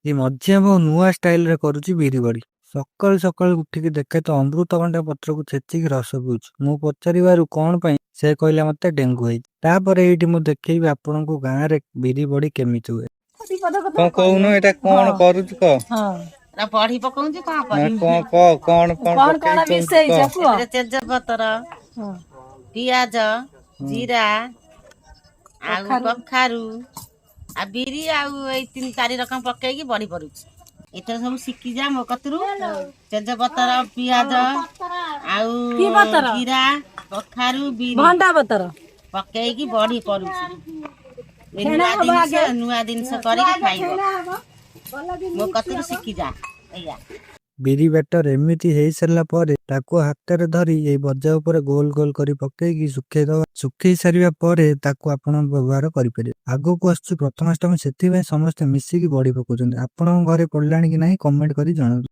ଏ ମଝିଆ ବୋଉ ନୂଆ ଷ୍ଟାଇଲରେ କରୁଛି ବିରି ବଡି। ସକାଳୁ ସକାଳୁ ଉଠିକି ଦେଖେ ତ ଅମୃତଭଣ୍ଡା ପତ୍ରକୁ ଛେଚିକି ରସ ପିଉଛି। ମୁଁ ପଚାରିବାରୁ କଣ ପାଇଁ, ସେ କହିଲା ମତେ ଡେଙ୍ଗୁ ହେଇଛି। ତାପରେ ଏଇଠି ମୁଁ ଦେଖେଇବି ଆପଣଙ୍କୁ ଗାଁରେ ବିରି ବଡି କେମିତି ହୁଏ। କଣ କହୁନୁ, ଏଇଟା କଣ କରୁଛୁ କହ। ଏଟା ବଢି ପକଉଛି, କଣ ନା କରିବି? କଣ କହ, କଣ କଣ କଣ କଣ ପକେଇକି ମିଶେଇଛ କହୁଛୁ କୁହ। ଏଥିରେ ତେଜପତ୍ର, ପିଆଜ, ଜିରା ଆଉ କଖାରୁ ଆଉ ବିରି ଆଉ ଏଇ ତିନି ଚାରି ରକମ ପକେଇକି ବଢି ପଡୁଛି। ଏଥର ସବୁ ଶିଖିଯା ମୋ କତିରୁ। ତେଜପତ୍ର, ପିଆଜ ଆଉ କି ପତର? ଜିରା, କଖାରୁ, ବିରି ଭଣ୍ଡା ପତର ପକେଇକି ବଢି ପଡୁଛି। ଏ ଫେଣା ନୂଆ ହବ ଜିନିଷ, ଆଗେ। ନୂଆ ଜିନିଷ କରିକି ଖାଇବ, ମୋ କତିରୁ ଶିଖିଯା ଏଇଆ। ବିରି ବ୍ୟାଟର ଏମିତି ହେଇସାରିଲା ପରେ ତାକୁ ହାତରେ ଧରି ଏଇ ବଜା ଉପରେ ଗୋଲ ଗୋଲ କରି ପକେଇକି ଶୁଖେଇ ଦବା। ଶୁଖେଇ ସାରିବା ପରେ ତାକୁ ଆପଣ ବ୍ୟବହାର କରିପାରିବେ। ଆଗକୁ ଆସୁଛି ପ୍ରଥମାଷ୍ଟମୀ, ସେଥିପାଇଁ ସମସ୍ତେ ମିଶିକି ବଡି ପକଉଛନ୍ତି। ଆପଣଙ୍କ ଘରେ ପଡିଲାଣି କି ନାହିଁ, କମେଣ୍ଟ କରି ଜଣାନ୍ତୁ।